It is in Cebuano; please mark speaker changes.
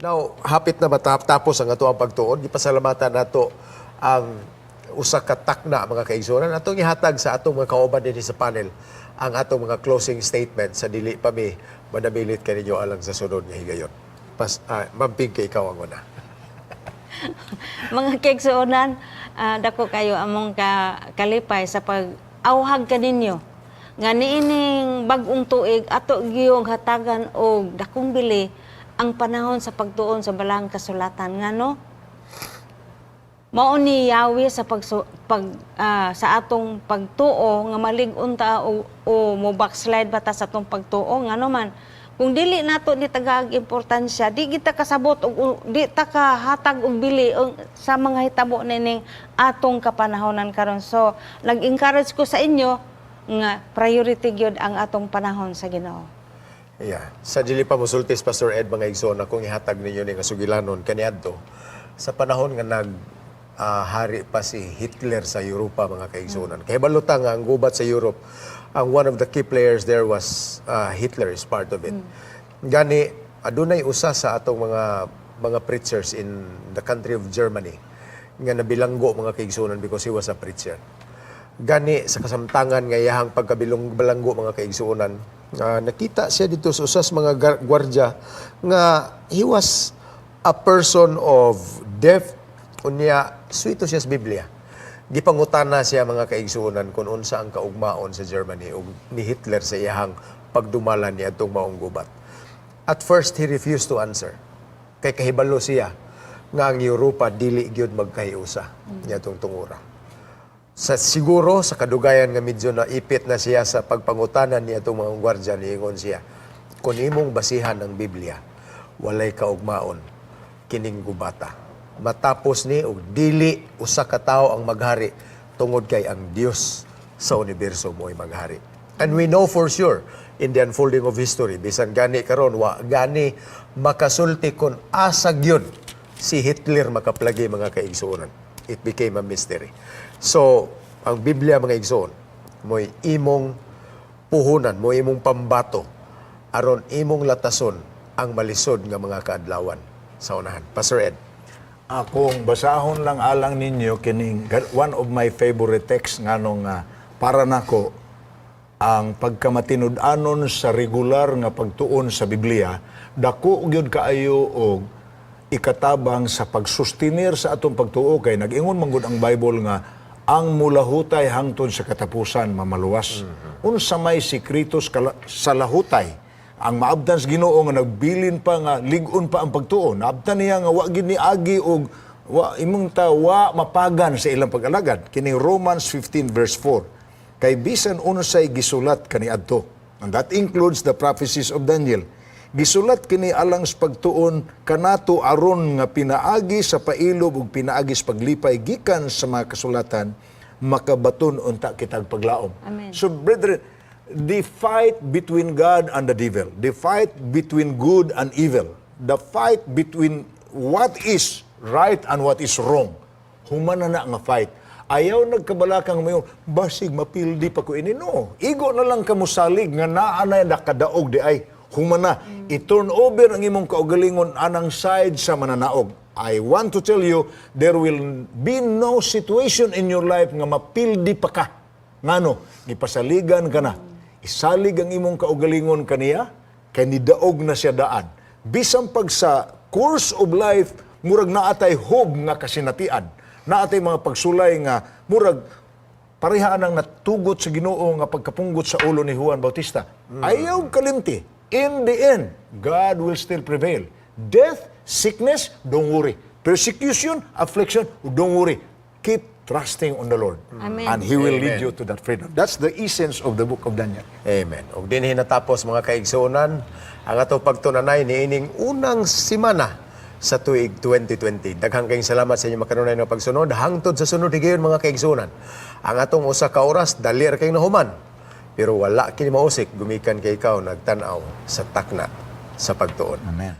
Speaker 1: Now, hapit na matapos ang ato ang pagtuon, gipasalamatan nato ang usa ka takna, mga kaigsuonan. Atong ihatag sa atong mga kauban dinhi sa panel ang atong mga closing statement sa dili pa mi manamilit kaninyo alang sa sunod nga higayon. Ma'am Pinky, ikaw ang una.
Speaker 2: Mga kaigsuonan, dako kayo among kalipay sa pag-awhag kaninyo nga niining bag-ong tuig, ato giyong hatagan og dakong bili ang panahon sa pagtuon sa Balaang Kasulatan, ngano mao ni yawi sa pagsu, pag ah, sa atong pagtuo nga malig-on ta o mo backslide ba ta sa atong pagtuo. Ngano man, kung dili nato ni tagaag importansya, di kita kasabot og di ta kahatag og bili sa mga hitabo nining atong kapanahonan karon. So nag-encourage ko sa inyo nga priority gyud ang atong panahon sa Ginoo.
Speaker 1: Yeah. Sa dili pa mosulti si Pastor Ed, mga igsoon, akong ihatag ninyo ni nga sugilanon kaniadto sa panahon nga nag hari pa si Hitler sa Europa, mga kaigsuonan. Kay kabalo ta nga ang gubat sa Europe, ang one of the key players there was Hitler is part of it. Gani adunay usa sa atong mga preachers in the country of Germany nga nabilanggo, mga kaigsuonan, because he was a preacher. Gani sa kasamtangan nga iyahang pagkabilong balanggo, mga kaigsuonan, nakita siya dito sa usas mga gwardya nga he was a person of depth, unya suwito siya sa Biblia. Gipangutana siya, mga kaigsuonan, kung unsa ang kaugmaon sa Germany ug ni Hitler sa iyahang pagdumala ni adtong maong gubat. At first he refused to answer kay kahibalo siya nga ang Europa dili gyud magkahiusa niadtong tungura. Sa siguro sa kadugayan nga medyo naipit na siya sa pagpangutanan niya itong mga gwardya, niingon siya, "Kung imong basihan ang Biblia, walay kaugmaon kining gubata. Matapos ni og dili usa ka tawo ang maghari tungod kay ang Dios sa universo mo'y maghari." And we know for sure in the unfolding of history, bisan gani karon wa gani makasulti kung asa gyud si Hitler makaplagi, mga kaigsuonan. It became a mystery. So, ang Biblia, mga igsoon, mo'y imong puhunan, mo'y imong pambato, aron imong latason ang malisod nga mga kaadlawan sa unahan. Pastor Ed.
Speaker 3: Akong basahon lang alang ninyo kining one of my favorite texts, nganong para nako ang pagkamatinud-anon sa regular nga pagtuon sa Biblia dako gyud kaayo og ikatabang sa pagsustinir sa atong pagtuo, kay nag-ingon man gud ang Bible nga ang mulahutay hangtod sa katapusan mamaluwas. Unsa may sikreto sa lahutay? Ang maabtan sa Ginoo nga nagbilin pa nga lig-on pa ang pagtuo. Naabtan niya nga wa gid ni agi og wa imong ta wa mapagan sa ilang pag-alagad. Kining Romans 15 verse 4. Kay bisan unsay gisulat kaniadto. And that includes the prophecies of Daniel. Gisulat kini alang sa pagtuon kanato aron nga pinaagi sa pailob ug pinaagi sa paglipay gikan sa mga kasulatan, makabaton unta kitag paglaom.
Speaker 2: Amen.
Speaker 3: So brethren, the fight between God and the devil, the fight between good and evil, the fight between what is right and what is wrong, human na na nga fight. Ayaw nagkabalakang mayon, "Basig mapildi pa ko ini." No, igo na lang kamusalig nga naa na nakadaog di ay. Human na. I-turn over ang imong kaugalingon anang side sa mananaog. I want to tell you, there will be no situation in your life nga mapildi pa ka. Ngano, gipasaligan ka na. Isalig ang imong kaugalingon kaniya, kay nidaog na siya daan. Bisan pag sa course of life, murag naatay hob nga kasinatian. Naatay mga pagsulay nga murag pareha ang natugot sa Ginoo nga pagkapunggot sa ulo ni Juan Bautista. Ayaw kalimti. In the end, God will still prevail. Death, sickness, don't worry. Persecution, affliction, don't worry. Keep trusting on the Lord.
Speaker 2: Amen.
Speaker 3: And He will lead
Speaker 1: Amen.
Speaker 3: you to that freedom. That's the essence of the book of Daniel.
Speaker 1: Amen. Ug dinhi natapos, mga kaigsuonan, ang atong pagtunanay niining unang simana sa tuig 2020. Daghang kayong salamat sa inyong makanunay nga pagsunod. Hangtod sa sunod higayon, mga kaigsuonan. Ang atong usa ka oras dali ra kayong nahuman. Pero wala kini mausik gumikan kay ikaw nagtan-aw sa Takna sa Pagtuon.
Speaker 3: Amen.